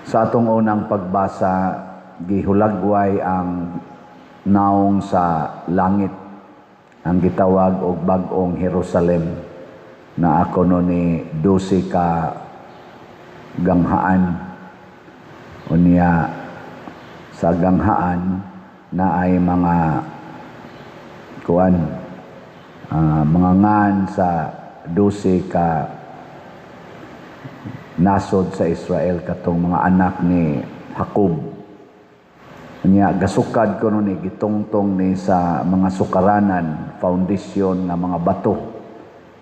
Sa atong unang pagbasa, gihulagway ang naong sa langit, ang gitawag og Bag-ong Jerusalem, na ako no ni 12 ka ganghaan. Unya sa ganghaan na ay mga kuan, mga ngan sa 12 ka nasod sa Israel, katong mga anak ni Jacob. Nya gasukad kuno ni, gitungtong ni sa mga sukaranan, foundation nga mga bato.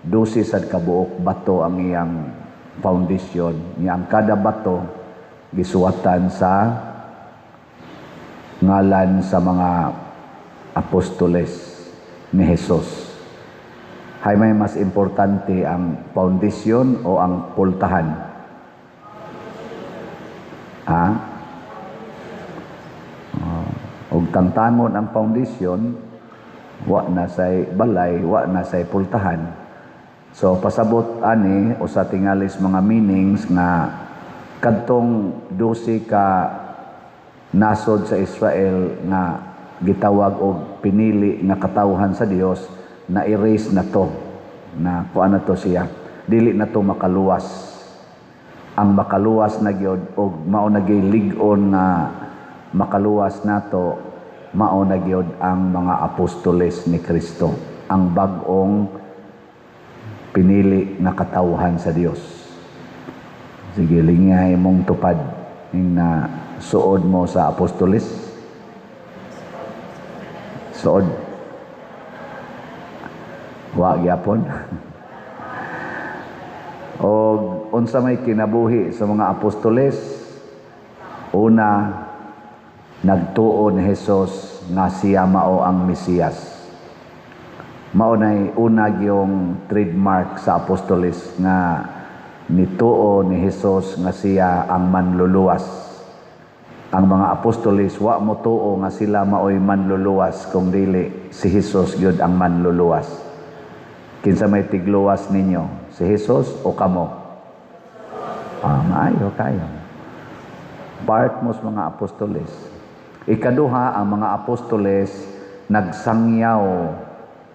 12 sad kabuok bato ang iyang foundation. Nya ang kada bato gisuwatan sa ngalan sa mga apostoles ni Jesus. Hay, may mas importante, ang foundation o ang pultahan? Ha? Og tangtangon ang foundation, wa na say balay, wa na say pultahan. So pasabot ani usa tingalis mga meanings nga kadtong 12 ka nasod sa Israel nga gitawag og pinili nga katawhan sa Dios, na erase na to, na kuan na to siya, dili na to makaluwas. Ang makaluwas na gyud og mao na gyud lig-on nga makaluwas nato, mao na gyud ang mga apostoles ni Kristo, ang bag-ong pinili nga katawhan sa Dios. Sige, lingay mong tupad ing na suod mo sa apostoles. Suod? Wa gyapon. Og unsa may kinabuhi sa mga apostoles? Una, nagtuo ni Jesus nga siya mao ang Mesiyas. Mao nay una yung trademark sa apostoles, nga nituo ni Jesus nga siya ang manluluwas. Ang mga apostoles wa mo tuo nga sila maoy manluluwas kung dili si Jesus gyud ang manluluwas. Kinsa may tigluwas ninyo? Si Jesus o kamo? Ah, maayo kayo. Part mo sa mga apostoles. Ikaduha, ang mga apostoles nagsangyaw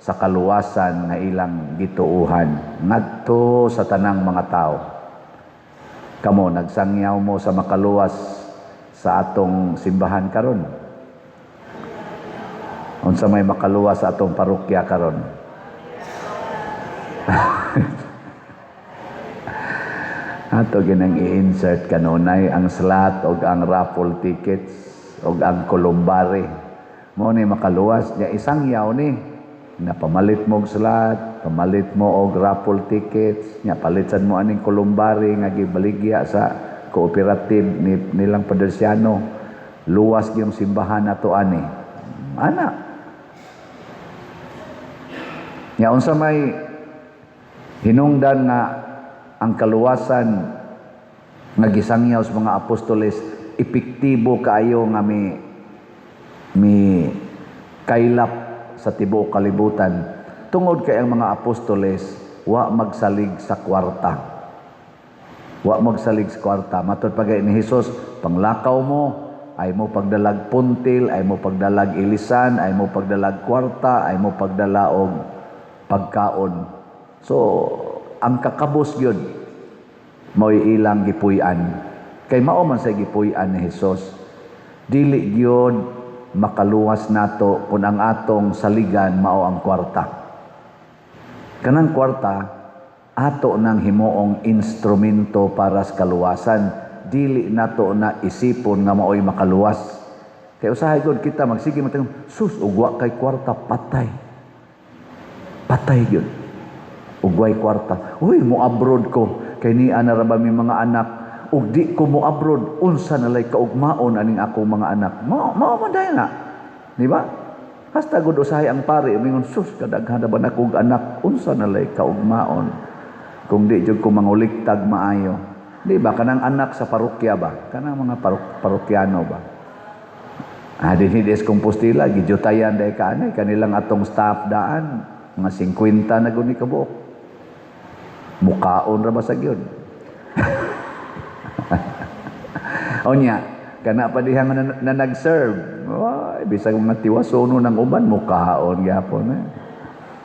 sa kaluwasan nga ilang gituuhan ngadto sa tanang mga tao. Kamo, nagsangyaw mo sa makaluwas sa atong simbahan karon? Unsa may makaluwas sa atong parokya karon? Ato ginang i-insert kanunay ang slot og ang raffle tickets og ang columbari. Mo ni makaluwas niya, isangyaw ni. Napamalit mo og slot, pamalit mo og raffle tickets, nya palitsan mo aning columbari nga gibaligya sa cooperative ni nilang Padersiano. Luwas gyung simbahan nato ani. Ana. Nya unsa may hinungdan nga ang kaluwasan nga gisangyaw sa mga apostoles epektibo kaayo nga mi kaylap sa tibuok kalibutan? Tungod kay ang mga apostoles wa magsalig sa kwarta. Wa magsalig sa kwarta. Matod pa ni Jesus, panglakaw mo, ay mo pagdalag puntil, ay mo pagdalag ilisan, ay mo pagdalag kwarta, ay mo pagdala og pagkaon. So ang kakabos gyud mao'y ilang gipuy-an. Kay mao man sa gipuy-an ni Jesus. Dili gyud makaluwas nato kung ang atong saligan mao ang kwarta. Kanang kwarta ato nang himuong instrumento para sa kaluwasan. Dili nato na isipon nga mao'y makaluwas. Kay usahay gud kita magsige matang sus, ugwa kay kwarta, patay. Patay gyud. Ugway kwarta. Uy, mo abroad ko. Kay niya na ra ba mi mga anak? Ug di ko mo abroad, unsa na lay kaugmaon aning akong mga anak? Mao mao man dayon na. Di ba? Hasta gud usahay ang pare mingon, "Sus, kadaghan na ba nakog anak, unsa na lay kaugmaon kung di jud ko manguliktag maayo?" Di ba kanang anak sa parokya ba? Kanang mga parokyano ba? Ah, dinhi des Compostela gidyutayan day kaanay kanilang atong staff daan, mga 50 na gud ni kabuok. Mukaon ra ba sa gyud? Onya, kana pa diha nga na nag-serve. Ay, bisag mga tiwasono ng uban mukaon gyapon eh.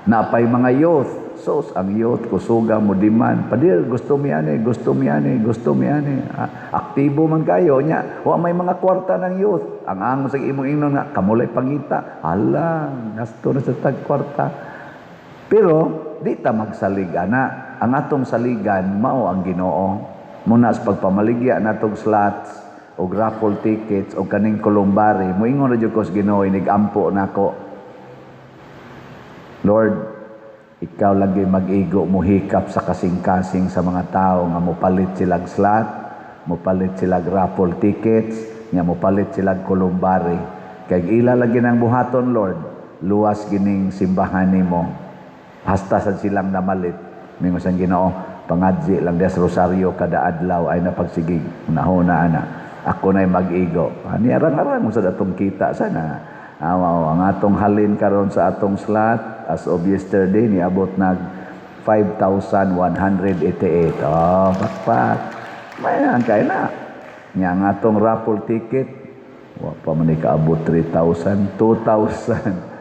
Napay mga youth. Sos, ang youth kusuga mo demand. "Padir, gusto mi ani, gusto mi ani, gusto mi ani." Ah, aktibo man kayo nya. Wa may mga kwarta ng youth. Ang angos sa imong ingnon nga kamulay pangita. Hala, gasto na sa tag kwarta. Pero di ta magsalig ana. Ang atong saligan mao ang Ginoo. Muna sa pagpamaligya natog slots o raffle tickets o kaning columbary, moingon ra jud ko sa Ginoo inig-ampo nako. "Lord, ikaw lagi mag-igo mohikap sa kasing-kasing sa mga tao nga mopalit silag slot, mopalit silag raffle tickets, nga mopalit silag columbary. Kay ila lagi nang buhaton, Lord, luwas gining simbahan nimo." Hasta sad silang namalit. Mingon sa Ginoo, "Pangadzi lang des rosaryo kada adlaw ay napagsigig. Unahona ana. Ako na'y mag-igo." Ani arang-arang mo sa atong kita sana. Awa, ang atong halin karon sa atong slot as of yesterday niabot nag 5,188. Oh, pakpak. Mayan kay na. Nya ang atong raffle ticket wa pa man ni kaabot 3,000, 2,000,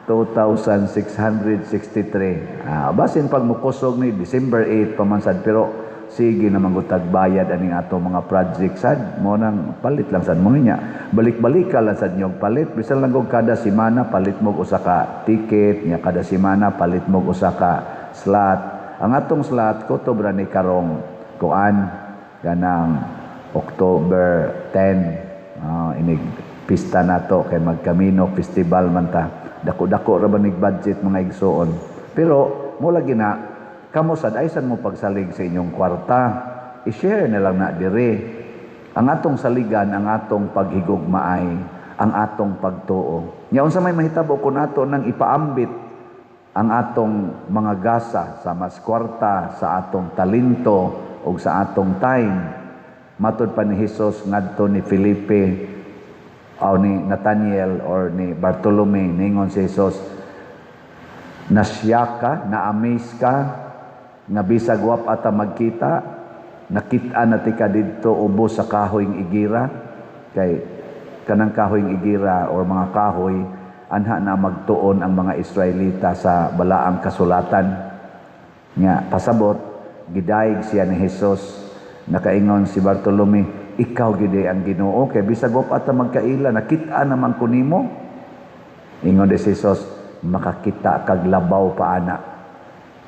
2,663. Ah, basin pag mukusog ni December 8 pa man sad, pero sige naman gutag bayad aning atong mga project sad mo nang palit lang sad mo niya. Balik-balik ka lang sad niyog palit, bisan lang og kada semana palit mo usa ka ticket nya, kada semana palit mo usa ka slot. Ang atong slot kutob ra ni karong kuan, kanang October 10. Ah, inig pista nato kay magkamino festival man ta. Dako-dako ra ba nig budget, mga igsuon? Pero mo lagi na kamo sad ay sad mo pagsalig sa inyong kwarta, i-share na lang na dire. Ang atong saligan ang atong paghigugmaay, ang atong pagtuo. Nya unsa may mahitabo kun ato nang ipaambit ang atong mga gasa sa mas kwarta, sa atong talento ug sa atong time? Matod pa ni Jesus ngadto ni Felipe o ni Nathaniel or ni Bartolome, ningon si Jesus, "Nasya ka, na-amaze ka, nga bisag wa pa ta magkita, nakita na ti ka didto ubos sa kahoyng igira." Kay kanang kahoyng igira or mga kahoy, anha na magtuon ang mga Israelita sa balaang kasulatan. Nga pasabot, gidayeg siya ni Jesus. Nakaingon si Bartolome, "Ikaw gid ang Ginoo kay bisag wa pa ta magkaila, nakita naman ko nimo." Ingon di si Jesus, "Makakita kag labaw pa ana.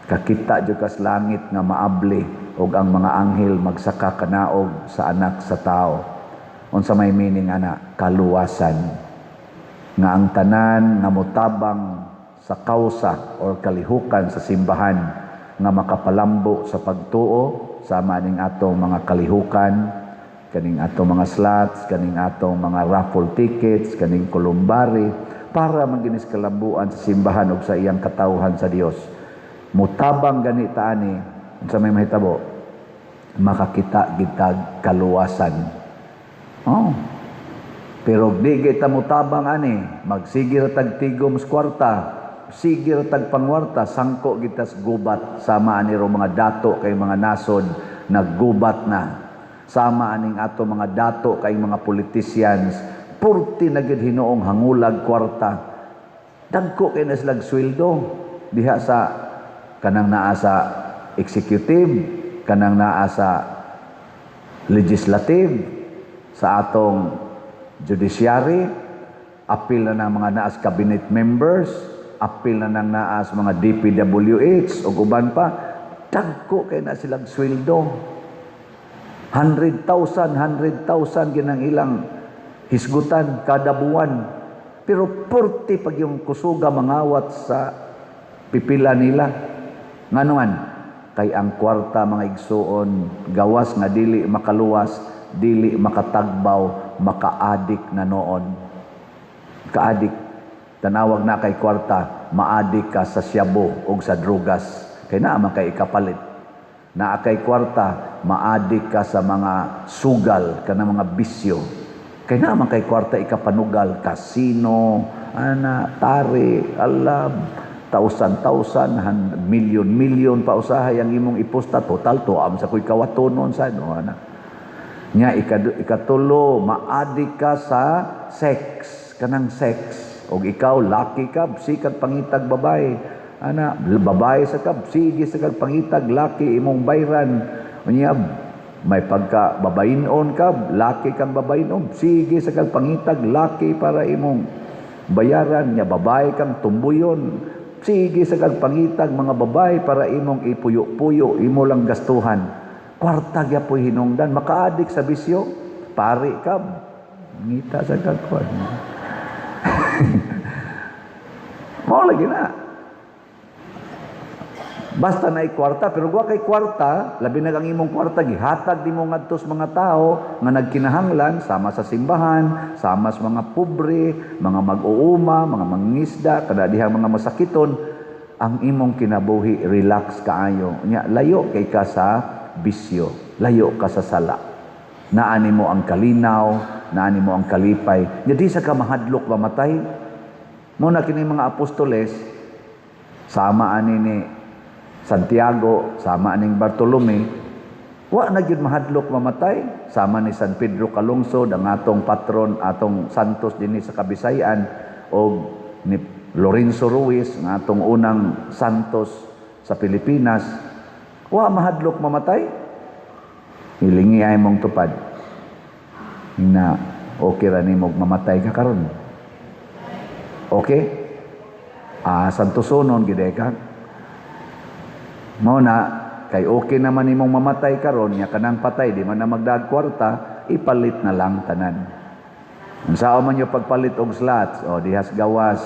Kakita jud kas langit nga maabli ug ang mga anghel magsaka kanaog sa Anak sa Tao." Unsa may meaning ana? Kaluwasan. Nga ang tanan nga motabang sa kausa or kalihukan sa simbahan nga makapalambo sa pagtuo, sama ning atong mga kalihukan, kaning atong mga slots, kaning atong mga raffle tickets, kaning columbary, para maginis kalambuan sa simbahan ug sa iyang katawhan sa Dios. Mutabang gani ta ani, unsa may mahitabo? Makakita gitag kaluwasan. Oh. Pero di kita mutabang ani, magsige ra tag tigom sa kwarta, sige ra tag pangwarta, sangko kita sa gubat sama ani ro mga dato kay mga nasod naggubat na. Sama aning ato mga dato kay mga politicians, purti na gid hinuong hangulag kwarta. Dagko kay na silag sweldo diha sa kanang naa sa executive, kanang naa sa legislative, sa atong judiciary, apil na ng mga naas cabinet members, apil na ng naas mga DPWH ug uban pa, dagko kay na silang sweldo. 100,000, 100,000 ginang ilang hisgutan kada buwan. Pero purti pag yung kusuga mangawat sa pipila nila. Nganuan, kay ang kwarta, mga igsuon, gawas nga dili makaluwas, dili makatagbaw, makaadik na noon. Kaadik. Tanawag na kay kwarta, maadik ka sa syabo o sa drugas. Kay naa man kay ikapalit. Naa kay kwarta, maadik ka sa mga sugal, kana mga bisyo. Kay naa man kay kwarta ikapanugal, kasino, ana, tari, alab, tausan-tausan, milyon-milyon pa usahay ang imong ipusta, total to am sa ko'y kawatonon sa no, ana. Nya ikatulo, maadik ka sa sex, kanang sex. Og ikaw laki ka, sikag pangitag babae. Ana, babae sa ka, sige sa kag pangitag laki imong bayran. Unya may pagka babayinon ka, laki kang babayinon, sige sa kag pangitag laki para imong bayaran. Nya babae kang tumbuyon, sige sa kag pangitag mga babae para imong ipuyo-puyo, imo lang gastuhan. Kwarta gyapoy hinungdan, makaadik sa bisyo, pari ka, ngita sa kagkuan. Mao lagi na. Basta na kwarta, pero wa kay kwarta, labi na ang imong kwarta gihatag nimo ngadto sa mga tao nga nagkinahanglan, sama sa simbahan, sama sa mga pobre, mga mag-uuma, mga mangingisda, kada diha mga masakiton, ang imong kinabuhi relax kaayo. Nya layo kay ka sa bisyo, layo ka sa sala. Naa nimo ang kalinaw, naa nimo ang kalipay. Nya di sa ka mahadlok mamatay. Mao na kini mga apostoles, sama ani ni Santiago, sama aning Bartolome, wa na gyud mahadlok mamatay. Sama ni San Pedro Calungsod, ang atong patron, atong santos dinhi sa Kabisayan, o ni Lorenzo Ruiz, ang atong unang santos sa Pilipinas, wa mahadlok mamatay. Hilingi ay mong tupad na okay ra nimo mamatay ka karon. Okay? Santosonon gid ka. Mao na kay okay naman nimong mamatay karon, nya kanang patay di man na magdag kwarta, ipalit na lang tanan. Unsaon man yo pagpalit og slots o dihas gawas,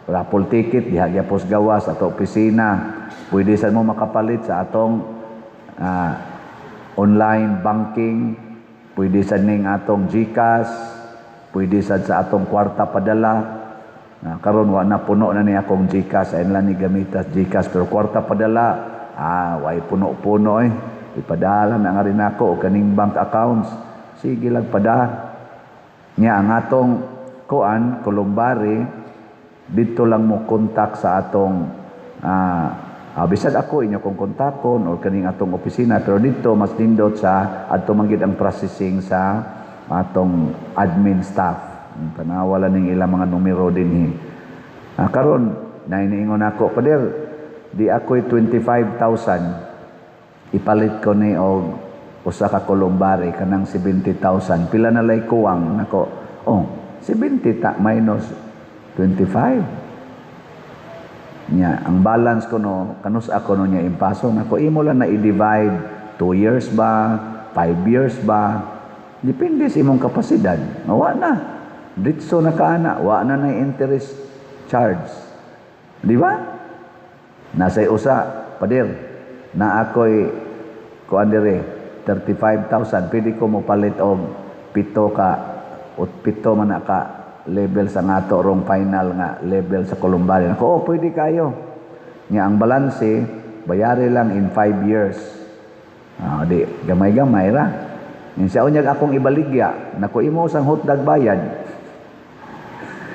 raffle ticket diha gyapos gawas ato opisina. Pwede sad mo makapalit sa atong online banking, pwede sad ning atong GCash, pwede sad sa atong kwarta padala. Karon wa na, puno na ni akong GCash, ayun lang ni gamitas GCash, pero kwarta padala, way puno-puno eh. Ipadala na nga rin ako o kaning bank accounts. Sige lang pada. Nya ang atong kuan columbary, dito lang mo kontak sa atong bisag ako inyo kong kontakon or kaning atong opisina, pero dito mas nindot sa adto man gyud ang processing sa atong admin staff. Tanawa lang ning ilang mga numero dinhi. Karon nainiingon ako, "Pader, di ako'y 25,000, ipalit ko ni og usa ka columbary kanang 70,000, pila na lay kuwang?" Nako, oh, 70 ta minus 25 nya ang balance ko no, kanus ako no niya impaso. Nako, imo lang na i-divide, 2 years ba, 5 years ba, depende sa imong kapasidad. Wa na ditso na kaana, wa na na interest charge, di ba? Nasa usa, "Pader, na ako'y kuan dire 35,000, pwede ko mo palit og pito ka o pito man na ka level sa ngato rong final nga level sa columbary?" Ako, "Oh, pwede kayo." Nya ang balanse bayari lang in 5 years. Di gamay-gamay ra. Yung siya, "Unyag akong ibaligya?" Nako, "Imo sang hotdog bayad.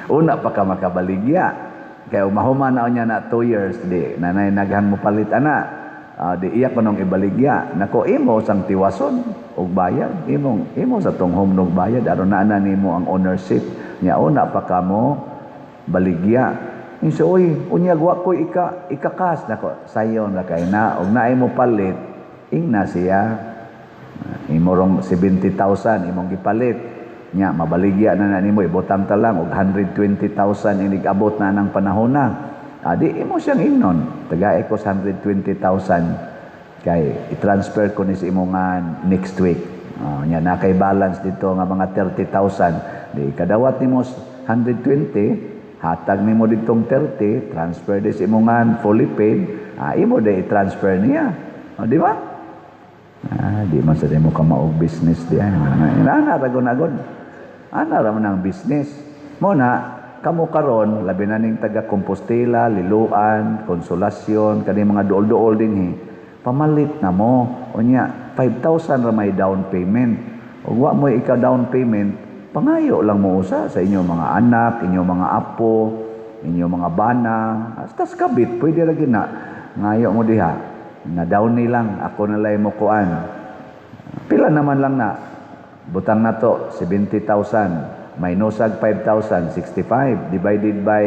Una pa ka makabaligya. Kaya mahuman na niya na 2 years, di nanay naghan mo palit ana. Di iya ko nung ibaligya." Nako, "Imo sang tiwason og bayad. Imong imo sa tong home og bayad aron naa na nimo ang ownership." Nya una pa ka mo baligya. Insa, "Oy, unyag wa ko ikakas." Nako, "Sayon ra kay na og naay mo palit, ingna siya. Imo rong 70,000 imong gipalit. Nya mabaligya na na nimo, ibutang ta lang og 120,000 inig abot na ng panahon na. Di imo siyang ingnon. Tagae ko sa 120,000 kay i-transfer ko ni sa imo nga next week. Nya na kay balance dito nga mga 30,000. Di kadawat nimo 120, hatag nimo ditong 30, transfer di sa imo nga fully paid, imo di i-transfer niya." O, di ba? Di man sa mo ka maog business di ay. Ana ra gud. Ana ra man ang business. Mo na kamo karon, labi na ning taga Compostela, Liloan, Consolacion, kani mga duol-duol dinhi. Pamalit na mo. Unya 5,000 ra may down payment. Ug wa mo ika down payment, pangayo lang mo usa sa inyong mga anak, inyong mga apo, inyong mga bana. Tas kabit, pwede ra gyud na. Ngayo mo diha, na down ni lang, ako na lay mo kuan. Pila naman lang na? Butang nato 70,000 minus ag 5,000, 65 divided by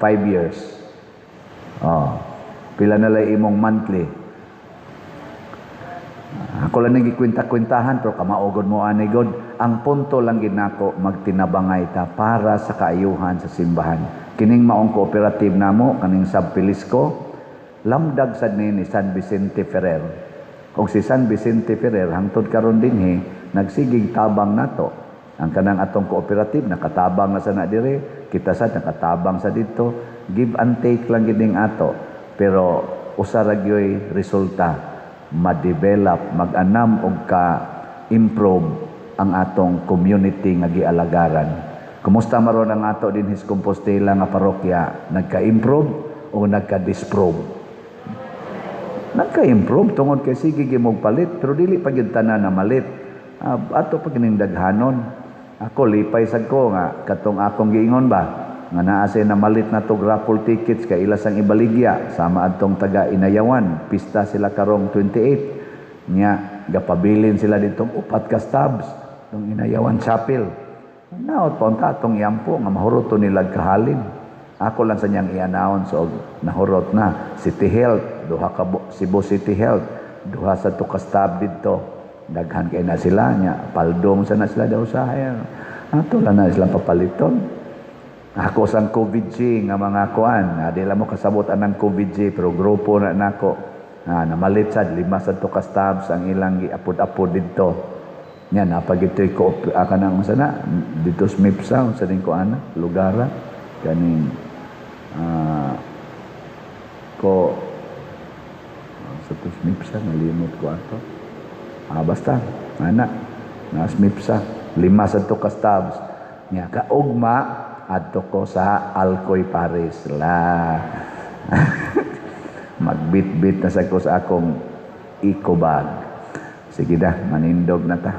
5 years. Oh, pila na lang imong monthly? Ako lang nagikwenta-kwentahan, pero kamaugod mo ani god. Ang punto lang ginako, magtinabangay ta para sa kaayuhan sa simbahan. Kining maong cooperative namo, kaning Sab Pilisco, lamdag sad ni San Vicente Ferrer. Kung si San Vicente Ferrer hangtod karon dinhi nagsigig tabang nato. Ang kanang atong cooperative nakatabang na sa na dire, kita sad nakatabang sa dito, give and take lang gid ning ato. Pero usa ra gyoy resulta, ma-develop, mag-anam og ka-improve ang atong community nga gialagaran. Kumusta maron ang ato dinhi sa Compostela nga parokya? Nagka-improve o nagka-disprove? Nagka-improve tungod kay sige gimog palit, pero dili pa gyud tanan na malit. Ato pa kining daghanon. Ako lipay sad ko nga katong akong giingon ba nga naa say namalit na tog raffle tickets kay ila sang ibaligya sama adtong taga Inayawan, pista sila karong 28 nya, gapabilin sila ditong upat ka stubs tong Inayawan Chapel. Naot pa unta atong iampo nga mahurot to nila kahalin. Ako lang sa niyang i-announce og nahurot na. City Health, duha ka Cebu City Health, duha sa to ka stub didto. Daghan kay na sila nya, paldong sa na sila daw sa ato lang na sila papaliton. Ako sang COVID G nga mga kuan, di lang mo kasabot anang COVID G, pero grupo na nako. Namalit sad lima sad to ka stubs ang ilang giapod-apod didto. Nya napagitoy ko kanang unsa na dito sa Mipsa, unsa din ko ana lugara kaning ko sa to Mipsa, nalimot ko ato. Basta ana nas Mipsa, lima sad to ka stubs. Nya kaugma adto ko sa Alcoy Paris la. Magbit-bit na sa ko sa akong eco bag. Sige na, manindog na ta.